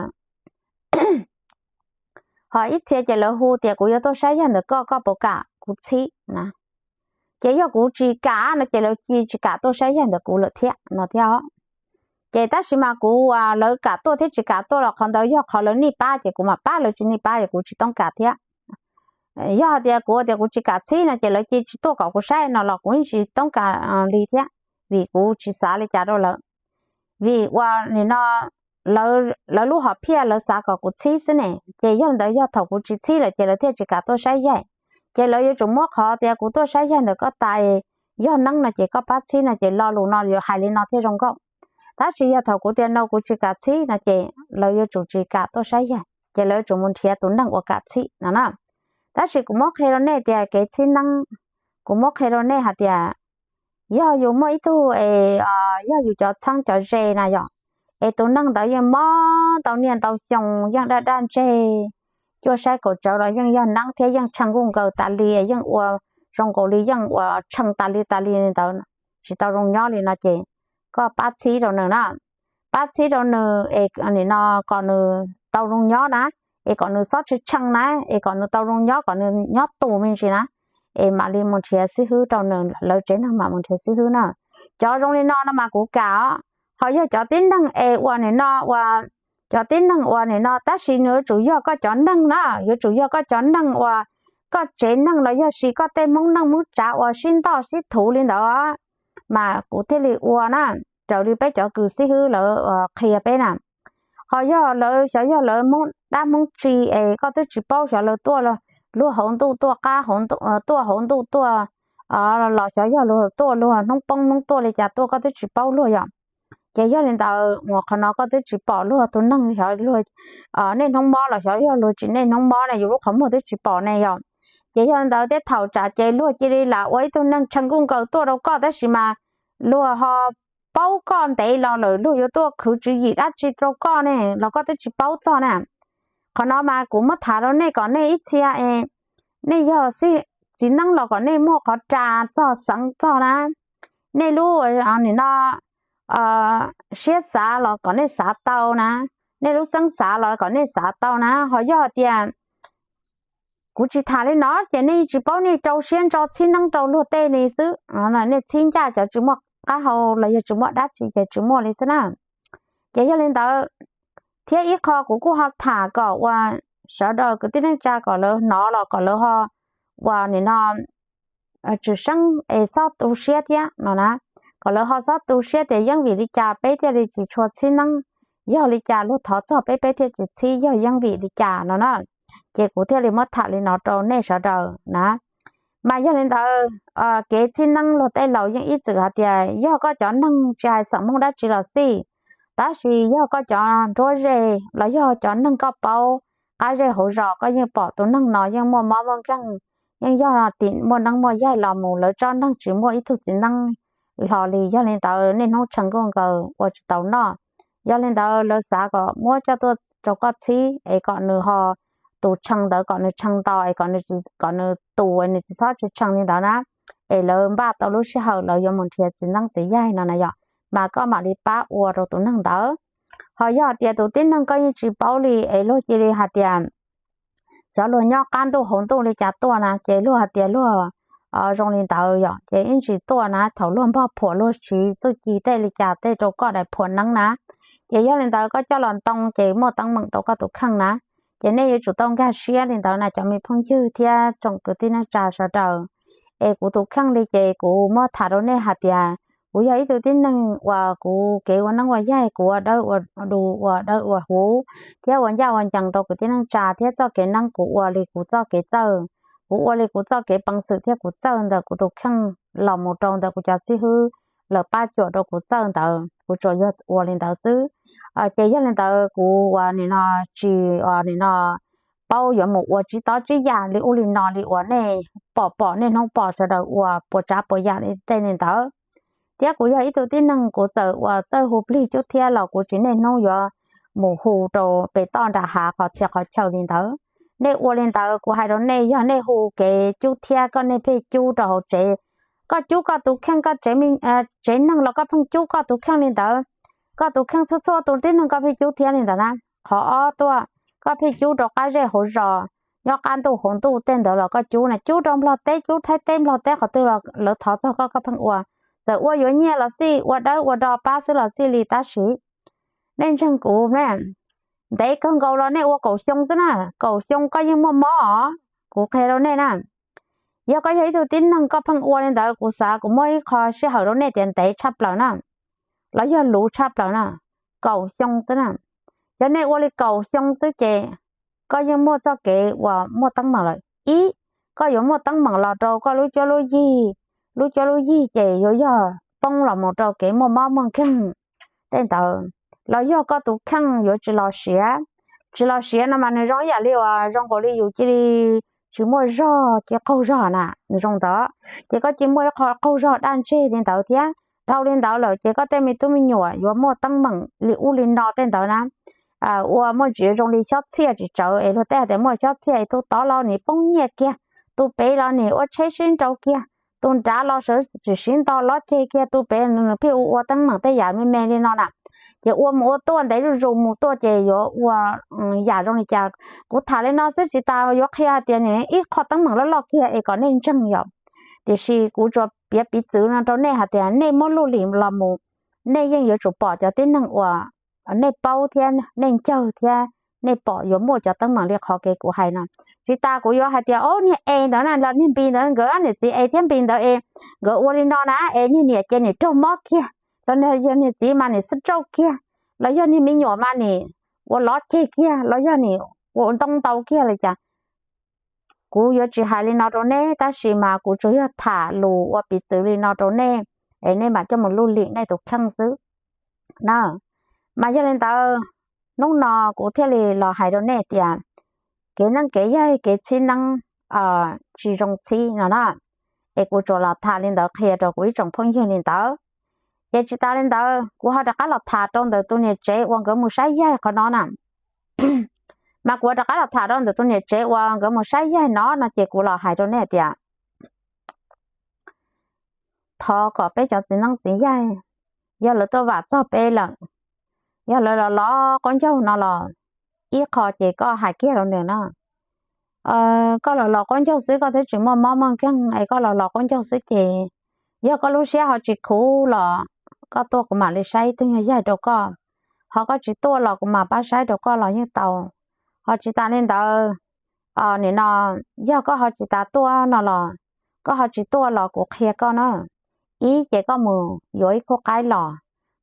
Ho ib txhia ces lawv hu tias kuv yuav tuaj saib yaig ntawm koj, koj puas kam kuv txhib na. Ces yog kuv tsis kam no ces lawv cia li tsis kam tuaj saib yaig ntawm kuv lawm thiab no thiab. Ces tab sis mas kuv, lawv kam tuaj thiab tsis kam tuaj los qhov ntawd yog qhov lawv nij pab, ces kuv mam pab, lawv tsis nij pab ces kuv tsis toob kam thiab. Yog hais tias kuv tias kuv tsis kam txhib no ces lawv cia li tsis tuaj kom kuv saib no los kuv yeej tsis toob kam li thiab, vim kuv tsis xav li cas rau lawv. Vim uas nim no lawv lub hom phiaj lawv xav kom kuv txhib xwb ne, ces yog li ntawd yog thaum kuv tsis txhib lawm ces lawv thiaj tsis kam tuaj saib yaig. Ces lawv yuav tsum muab qhov tias kuv tuaj saib yaig ntawm koj tas, yog neeb no ces koj pab txhib no ces lo lus no yuav hais li no thiaj zoo nkauj. Tab sis yog thaum kuv tias no kuv tsis kam txhib no ces lawv yuav tsum tsis kam tuaj saib yaig, ces lawv yuav tsum mus nrhiav tus neeg uas kam txhib no na. Tab sis kuv muab qhia rau nej tias kev txhib neeb, kuv muab qhia rau nej hais tias yog yus muaj ib tug es yog yus cov txheeb cov ze na yom, es tus neeg ntawd yeej mob ntau niaj ntau xyoo, yeej daj daj ntseg, cuaj saib kaum tsawv los yeej yog neeb thiab yeej tshee nkuj nkaws tas li, yeej ua zoo nkaus li yeej ua tshee tas li tas li ntawd, tsis tau zoo nyob li no ces koj pab txhib rau nws na. Pab txhib rau nws es nim no kom nws tau zoo nyob na, es kom nws xob tshee tshee na, es kom nws tau zoo nyob, kom nws nyob tus me ntsis na, es mam li mus nrhiav xib hwb rau nws, lawv tsev neeg mam mus nrhiav xib hwb na. Cov zoo li no no mas kuv kam os. Ho yog cov tib neeg es uas nim no uas, cov tib neeg uas nim no tab sis nws yuav tsum yog koj cov neeg na, yuav tsum yog koj cov neeg uas koj tsev neeg los yog sis koj tej Hmoob neej Hmoob tsav uas sib ntoj sib thuv li ntawd mas kuv thiaj li ua na, raws li peb cov kws xib hwb lawv qhia peb na. Ho yog lawv xyov yog lawv Hmoob dab Hmoob tsi es koj twb tsis paub xyov lawv tuaj luag hauv ntuj tuaj qab, tuaj hauv ntuj tuaj, los xyov yog luag tuaj luag hnub poob hnub tuaj li cas tuaj koj twb tsis paub luag yom. Ces yog li ntawd uas qhov no koj twb tsis pom luag tus neeg, xyov luag niaj hnub mob los xyov yog luag tsis niaj hnub mob ne, yus lub qhov muag twb tsis pom ne yom. Ces yog li ntawd tej thaum tsam ces luag cia li lam ua ib tug neeg tshee nkuj nkaws tuaj rau koj tab sis mas luag ho paub koj ntev los lawm luag yuav tuaj khwv tswv yim dab tsi rau koj ne los koj twb tsis paub txog na. Qhov no mas kuv muab tham rau nej kom nej ib txhia, nej yog txiv neeb los kom nej muaj qhov ras txog xeev txog na. Nej lub nim no siab xav los kom nej xav tau na, nej lub xeeb xav los kom nej xav tau na. Ho yog tias kuv tsis tham li no ces nej tsis paub, nej rau siab ntso txhib neeb rau luag tej li xwb. Nej txhib ncaj cov tsis muaj qab hau los yog tsis muaj dab tsi ces tsis muaj li xwb na. Ces yog li ntawd, thiab ib qho kuv kuj ho tham kom uas sawv daws kwv tij neej tsa kom lawv hnov los kom lawv ho uas nim no tshwm seeb es xob tu siab thiab no na, kom lawv ho xob tu siab tias yeej vim li cas peb thiaj li tsis tshua txhib neeb. yog li cas luag thov txog peb peb thiaj tsis txhib, yog yeej vim li cas no na. Ces kuv thiaj li muab tham li no rau nej sawv daws na. Mas yog li ntawd, kev txhib neeb luag tej laus yeej ib txwm hais tias yog koj cov neeg tsis hais xeem Hmoob dab tsi los xij, tab sis yog koj cov nruab ze los yog cov neeg koj paub qab zej hauv zos, koj yeej pom tus neeg no yeej muaj mob muaj nkeeg, yeej yog tim muaj neeb muaj yaig los mus, lawv tsob neeg tsis muaj ib tug txiv neeb hlo li. Yog li ntawd niaj hnub tshee nkuj nkaws ua tsis tau noj. Yog li ntawd lawv xav kom muab coj tuaj rau koj txhib es kom nws ho, tus tshee ntawd kom nws tshee nto es kom nws tus nws tsis txhob tshee li ntawd na, es lawv npaj tau lub sij hawm lawv yuav mus nrhiav txiv neeb txiv yaig no na yom, mas koj mam li pab ua rau tus neeg ntawd. Ho yog tias tus tib neeg koj yeej tsis paub li es luag cia li hais tias cov luag nyob qab ntuj hauv ntuj li cas tuaj na, ces luag hais tias luag zoo li ntawd yom, ces ib ntsis tuaj na, thaum luag npog phuam luag siv txuj ci tej li cas tej rau koj daim phuam neeb na. Ces yog li ntawd koj coj los ntoo ces muaj teeb meem rau koj tus kheej na. Ces nej yuav tsum tau nkag siab li ntawd na cov me phooj ywg thiab tsoom kwv tij neej tsa sawv daws. Es kuv tus kheej li ces kuv muab tham rau nej hais tias kuv yog ib tug tib neeg uas kuv kev ua neeb ua yaig kuv ua dawb ua du ua dawb ua huv thiab ua ncaj ua ncees rau kwv tij neej tsa thiab txoj kev neeb kuv ua li kuv txoj kev txawj, kuv ua li kuv txoj kev peev xwm thiab kuv txawj ntawm kuv tus kheej los mus rau ntawm kuv cov xib hwb lawv pab cuam rau kuv txawj ntawd kuv tsuas yog ua li ntawd xwb. Ces yog li ntawd kuv ua nim no tsis ua nim no paub yuav mus ua tsis tob tsis yam li ub li no li uas nej pom pom niaj hnub pom sawv daws ua puas tsav puas yam li tej li ntawd. Thiab kuv yog ib tug tib neeg kuv txawm ua txawj hu plig cub thiab los kuv tsis niaj hnub yuav mus hu rau pem toj nram hav qhov txhia qhov chaw li ntawd. Nej ua li ntawd kuv hais rau nej yog nej hu kev cub thiab koj nej pheej cub rau hauv tsev, koj cub koj tus kheej koj tsev neeg los koj pheej cub koj tus kheej li ntawd, koj tus kheej txhua txhua tus tib neeg koj pheej cub thiab li ntawd na. Qhov ob tuaj koj pheej cub rau qab zej hauv zos, nyob qab ntuj hauv ntuj tej ntawd los koj cub na, cub rau nplog teb cub thaib teb nplog teb qhov twg los lawv thov txog koj koj pheej ua. Txawm ua yuav nyiaj los xij ua dawb ua do pab xwb los xij li tab sis nej ntseeg kuv ne, ntev kawg nkaus los nej ua kaum xyoo xwb na, kaum xyoo koj yeej muaj mob os. Kuv qhia rau nej na, yog koj yog ib tug tib neeg koj pheej ua li ntawd kuv xav kuv muab ib qho sij hawm rau nej tias ntev tshaj plaws na, los yog luv tshaj plaws na, kaum xyoo xwb na. Yog nej ua li kaum xyoo xwb ces koj yeej muaj txoj kev uas muaj teeb meem lawm. Ib, koj yuav muaj teeb meem los rau koj lub cuab lub yig, lub cuab lub yig ces yuav yog poob los mus rau kev muaj mob muaj nkeeg tej ntawd, los yog koj tus kheej yuav tsis los siav. Tsis los siav no mas nws zoo ib yam li uas zoo nkaus li yus cia li tsis muaj zog cia qaug zog na, nws zoo ntawd. Ces koj cia muaj ib qho qaug zog daj ntseg li ntawd thiab. Dhau li ntawd lawm ces koj tej me tub me nyuam yuav muaj teeb meem li ub li no tej ntawd na. Ua muaj ntsis zoo li xyob txhiaj tsis tsawv es luag tej hais tias muaj xyob txhiaj es tus tod los nim poob nyiaj kiag, tus pem los nim ua tsheb sib nrau kiag, tus nrad los sawv tsis siv nto lob ceg kiag, tus pem nws pheej ua ua teeb meem tej yam me me li no na. Ces ua mus ua tuaj ntev zuj zus mus tuaj ces yuav ua yam zoo li cas. Kuv tham li no xwb tsis tas yuav qhia hais tias ib qho teeb meem loj loj kiag es kom nej ntseeg yom. Tiam sis kuv tsuas piav piv txwv no rau nej hais tias nej muab luj lim los mus, nej yeej yuav tsum pom cov tib neeg uas nej paub thiab nej ncawg thiab nej pom yuav muaj cov teeb meem li qhov kev kuv hais no. Tsis tas kuv yuav hais tias o niag E ntawd na los niag Npis ntawd nkawd niam txiv E thiab Npis ntawd es nkawd ua li no na es niag niam ces nim raug mob kiag, los yog niag txiv mas nim xwb rauj kiag, los yog niag me nyuam mas nim ua lov ceg kiag, los yog nim ua ntoo ntau kiag li cas. Kuv yuav tsis hais li no rau nej tab sis mas kuv tsuas yog tham lus ua piv txwv li no rau nej, es nej mam coj mus luj lim nej tus kheej xwb na. Mas yog li ntawd, hnub no kuv thiaj li los hais rau nej tias kev neeb kev yaig kev txhib neeb tsis zoo txhib no na. Es kuv tsuas los tham li ntawd qhia rau kuv ib tsoom phooj ywg li ntawd. Ces tsis tas li ntawd kuv ho rov qab los tham rau ntawm tus niam tsev uas nkawd mus saib yaig qhov no na. Mas kuv rov qab los tham rau ntawm tus niam tsev uas nkawd mus saib yaig no no ces kuv los hais rau nej tias thov kom peb cov txiv neeb txiv yaig, yog lawv tuaj vam txog peb lawm, yog lawv los los qaub ncaug no los, ib qho ces koj hais kiag rau nws na, koj los los qaub ncaug xwb koj twb tsis muaj mob muaj nkeeg es koj los los qaub ncaug xwb ces yog koj lub siab ho tsis khuv los koj tuaj kuv mam li saib ib tug nyuag yaig rau koj, ho koj tsis tuaj los kuv mam pab saib rau koj los yeej tau. Ho tsis tas li ntawd, nim no yog koj ho tsis tas tuaj no los, koj ho tsis tuaj los kuv qhia koj na. Ib ces koj mus yuav ib khub qaib los,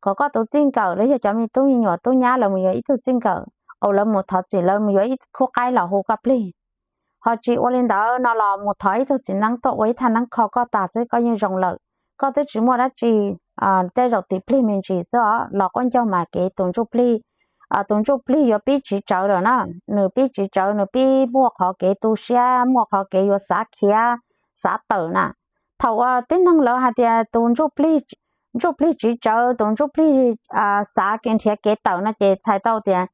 kom koj tus txij nkawm los yog cov me tub me nyuam tub nyab lawv mus yuav ib tug txij nkawm, lawv mus thov txim lawv mus yuav ib khub qaib los hu koj plig. Ho tsis ua li ntawd no los mus thov ib tug txiv neeb tuaj ua ib thaj neeb kho koj tas xwb koj yeej zoo lawm. Koj twb tsis muaj dab tsi, tej zaum tim plig me ntsis xwb os. Los qaub ncaug mas kev tus ntsuj plig, tus ntsuj plig yuav pib tsiv tsawv lawm na. Nws pib tsiv tsawv, nws pib muaj qhov kev tu siab, muaj qhov kev yuav xav khiav, xav tawm na. Thaum uas tib neeg lawv hais tias tus ntsuj plig tsiv tsawv, tus ntsuj plig xav nrhiav kev tawm no ces txhais tau tias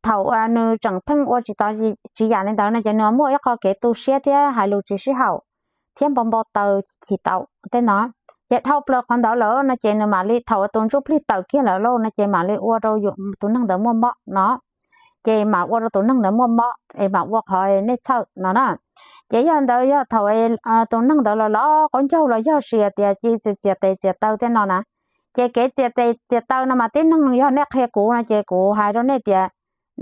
thaum uas nws tseem pheej ua tsis tau tsis yam li ntawd no ces nws muaj ib qho kev tu siab thiab hais lus tsis sib haum thiab npau npau taws chim tau tej no. Ces dhau plaws qhov ntawd lawm no ces nws mam li thaum uas tus ntsuj plig tawm kiag lawm lauj no ces mam li ua rau tus neeg ntawd muaj mob no, ces mam ua rau tus neeg ntawd muaj mob es mam ua qhov nej txhawj no na. Ces yog ntawd yog thaum tus neeg ntawd los los qaub ncaug los yog sis tias cia txias tes txias taw tej no na. Ces kev txias tes txias taw no mas tib neeg yog nej qhia kuv no ces kuv hais rau nej tias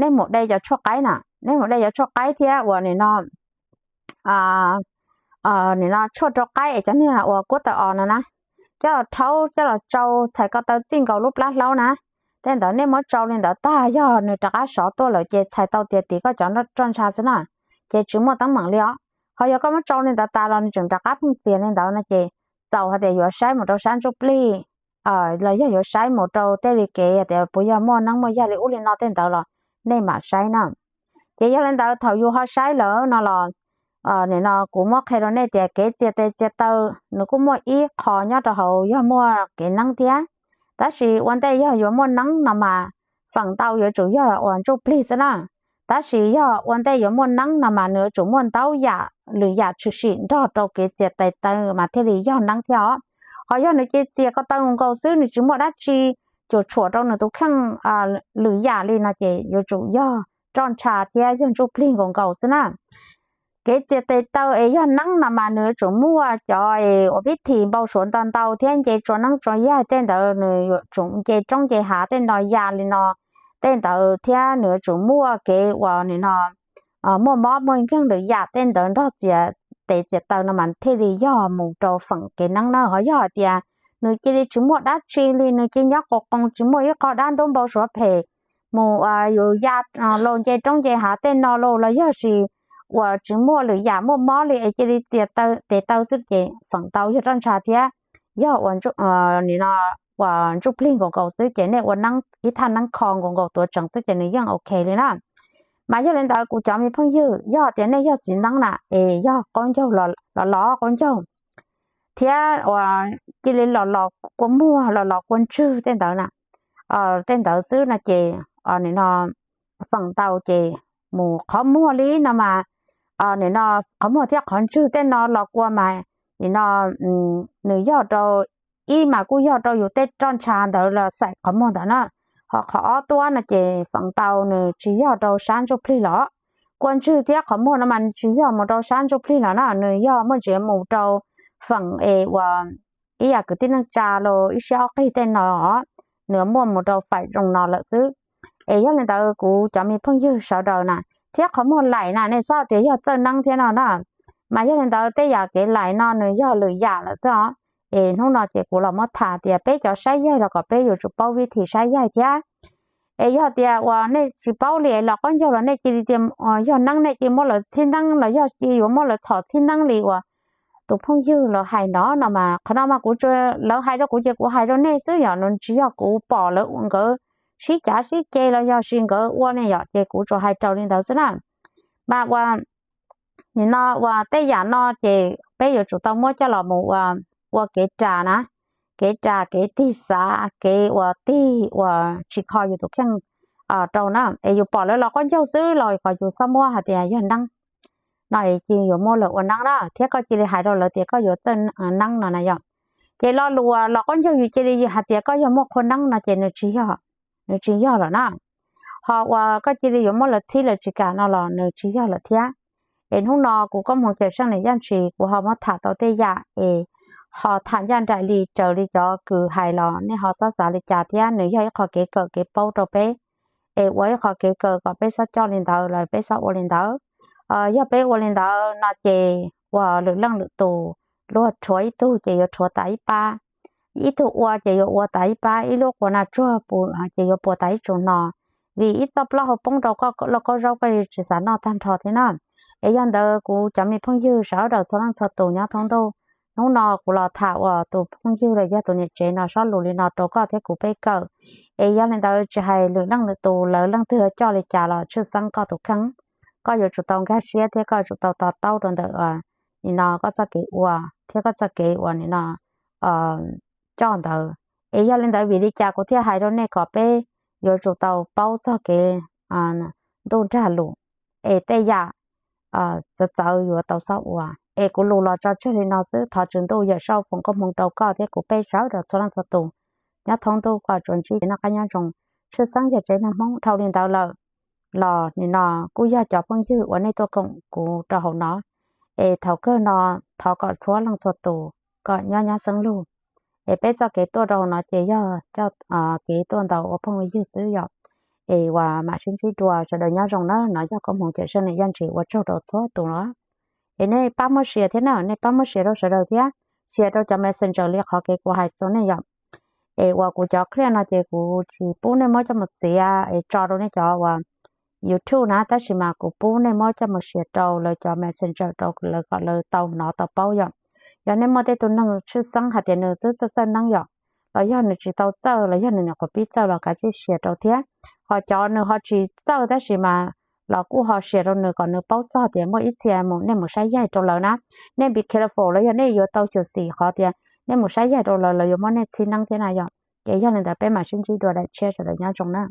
nej mus de cov tshuaj qaib na, nej mus de cov tshuaj qaib thiab uas nim no nim no tshuaj rau qaib es cov niag uas kuab taw os no na, coj los rhaub coj los tsau txhais ko taw txij nkaus lub plab hlaub na. Tej ntawd nej muab tsau li ntawd tag yog nws rov qab sov tuaj lawm ces txhais tau tias tim koj cov roj ntsha xwb na, ces tsis muaj teeb meem li os. Ho yog koj muab tsau li ntawd tas los nws tseem rov qab pheej txias li ntawd no ces txaus hais tias yuav saib mus rau sab ntsuj plig los yog yuav saib mus rau tej li kev tias puas yog muaj neeb muaj yaig li ub li no tej ntawd los nej mam saib na. Ces yog li ntawd thaum yus ho saib lawm no los nim no kuv muab qhia rau nej tias kev txias tes txias taw nws kuj muaj ib qho nyob rau hauv yog muaj kev neeb thiab. Tab sis ua ntej yog yuav muaj neeb no mas feem ntau yuav tsum yog uas ntsuj plig xwb na. Tab sis yog ua ntej yuav muaj neeb no mas nws yuav tsum muaj ntau yam lwm yam tshwm sim nrog rau kev txias tes taw mas thiaj li yog neeb thiab os. Ho yog nws cia txias ko taw nkaus xwb nws tsis muaj dab tsi cuam tshuam rau nws tus kheej lwm yam li no ces yuav tsum yog roj ntsha thiab yog ntsuj plig nkaus nkaus xwb na. Kev txias tes taw es yog neeb no mas nws yuav tsum muaj cov es uas vib thim npau suav ntau ntau thiab nce tsua neeb tsua yaig tej ntawd nws yuav tsum nce roob nce hav tej no ya li no tej ntawd thiab nws yuav tsum muaj kev uas nim no muaj mob muaj nkeeg lwm yam tej ntawd nrog txias tes txias taw no mas thiaj li yog mus rau feem kev neeb na. Ho yog hais tias nws cia li tsis muaj dab tsi li nws cia nyob qus qoo tsis muaj ib qho dab ntub npau suav phem mus yus ya los nce roob nce hav tej no los los yog sis uas tsis muaj lwm yam muaj mob li es cia li txias tes taw xwb ces feem ntau yog roj ntsha thiab yog nim no uas ntsuj plig nkaus nkaus xwb ces nej ua neeb ib thaj neeb kho nkaus nkaus tuav tseem xwb ces nws yeej ok li na. Mas yog li ntawd kuv cov me phooj ywg yog tias nej yog txiv neeb na es yog qaub ncaug los los qaub ncaug thiab uas cia li los los kua muag los los kua ntswg tej ntawd na, tej ntawd xwb no ces nim no feem ntau ces mus qhov muag li no mas nim no qhov muag thiab qhov ntswg tej no los kua mas nim no nws yog rau ib mas kuj yog rau yus tej roj ntsha ntawd los xaim qhov muag ntawd na. Ho qhov ob tuab no ces feem ntau nws tsis yog rau sab ntsuj plig los. Kua ntswg thiab qhov muag no mas nws tsis yog mus rau sab ntsuj plig los na, nws yog muaj ntsis mus rau feem es uas ib yam kwv tij neej tsa los ib siab ob qig tej no os, nws muaj mus rau faim zoo no lawm xwb. Es yog li ntawd kuv cov me phooj ywg sawv daws na, thiab qhov muag laim na nej txhob tias yog txawj neeb thiab no na. Mas yog li ntawd tej yam kev laim no nws yog lwm yam lawm xwb os. Es hnub no ces kuv los muab tham tias peb cov saib yaig los kom peb yuav tsum paub vib thim saib yaig thiab. Es yog tias uas nej tsis paub li los qaub ncaug los nej cia li tias yog neeb nej cia muab lawv txhib neeb los yog cia yuav muab lawv txhom txhib neeb li uas tus phooj ywg lawv hais no no mas qhov no mas kuv, lawv hais rau kuv ces kuv hais rau nej xwb, yog nws tsis yog kuv pom lawv nkawd sib cav sib ceg los yog sis nkawd ua ne yom, ces kuv tsuas hais raws li ntawd xwb na. Mas uas nim no uas tej yam no ces peb yuav tsum tau muab coj los mus ua kev ras na, kev ras kev tig xav kev uas tig uas tsis kho yus tus kheej rau na. Es yus pom lawv los qaub ncaug xwb los kom yus txhob muab hais tias yog neeb no es cia yuav muab lawv ua neeb na, thiab koj cia li hais rau lawv tias koj yuav txawj neeb no na yom. Ces lo lus los qaub ncaug yus cia li hais tias koj yog muaj qhua neeb no ces nws tsis yog, nws tsis yog lawm na. Ho uas koj cia li yuav muab lawv txhib lawv tsis kam no los nws tsis yog lawm thiab. Es hnub no kuv Koob Hmoov Cawm Seej niam Yaj Ntshis kuv ho muab tham tau tej yam es ho tham ncaj nraim li raws li cov kws hais los nej ho xob xav li cas thiab nws yog ib qho kev kawm kev paub rau peb. Es ua ib qho kev kawm kom peb xob coj li ntawd los peb xob ua li ntawd. Yog peb ua li ntawd no ces uas lwm leej lwm tus luag rhuav ib tug ces yuav rhuav tas ib pab. ib tug ua ces yuav ua tas ib pab, ib lub quas nas tsuag ces yuav puas tas ib tsu hno. Vim ib txoj plaub hau poob rau koj lauj kaub zaub koj yuav tsis xav noj tag nrho thiab na. Es yog ntawd kuv cov me phooj ywg sawv daws txhua leej txhua tus nyob thoob ntuj, hnub no kuv los tham uas tus phooj ywg los yog tus niam tsev no sob lus li no rau koj thiab kuv peb kawm. Es yog li ntawd tsis hais lwm leej lwm tus lawv leej twg coj li cas los tshwj xeeb koj tus kheej, koj yuav tsum tau nkag siab thiab koj yuav tsum tau to taub rau ntawm nim no koj txoj kev ua thiab koj txoj kev uas nim no coj ntawd. Es yog li ntawd vim li cas kuv thiaj hais rau nej kom peb yuav tsum tau paub txog kev ntuj nrag lus, es tej yam txawv txawv yuav tau xob ua. Es kuv lus los tso tseg li no xwb, thov Tswv Ntuj Yawm Saub foom koob hmoov rau koj thiab kuv peb sawv daws txhua leej txhua tus nyob thoob ntuj kom tsuas ntsib kev noj qab nyob zoo, tshwj xeeb yog tsev neeg Hmoob. Dhau li ntawd lawm los nim no kuj yog cov phooj ywg uas nej tuaj koom kuv rau hauv no, es thaum kawg no thov kom txhua leej txhua tus kom nyob nyab xeeb lug, es peb txoj kev tuaj rau hauv no ces yog kev tuaj ntaus ua phooj ua ywg xwb yom. Es uas mam sib ntsib dua, sawv daws nyob zoo na. No yog koob hmoov cawm seej niam Yaj Ntsis ua tsaug rau txhua tus los. Es nej pab muab share thiab na, nej pab muab share rau sawv daws thiab, share rau cov Messenger li qhov kev kuv hais rau nej yom. Es uas kuv cov clip no ces kuv tsis pub nej muab coj mus txiav es tso rau nej cov uas YouTube na, tab sis mas kuv pub nej muab coj mus share rau lawv cov Messenger rau lawv kom lawv tau hnov tau paub yom. Yog nej muaj tej tus neeg tshwj xeeb hais tias nws twb txawj txawj neeb yom, los yog nws tsis tau txawj los yog nws nyuam qhuav pib txawj los kav tsij share rau thiab. Ho cov nws ho tsis txawj tab sis mas los kuj ho share rau nws kom nws paub txog tias muaj ib txhia mus nej mus saib yaig rau lawv na, nej be careful los yog nej yuav tau xyuam xim qhov tias nej mus saib yaig rau lawv, lawv yuav muab nej txhib neeb thiab na yom. Ces yog li ntawd peb mam sib ntsib dua daim tshiab, sawv daws nyob zoo na.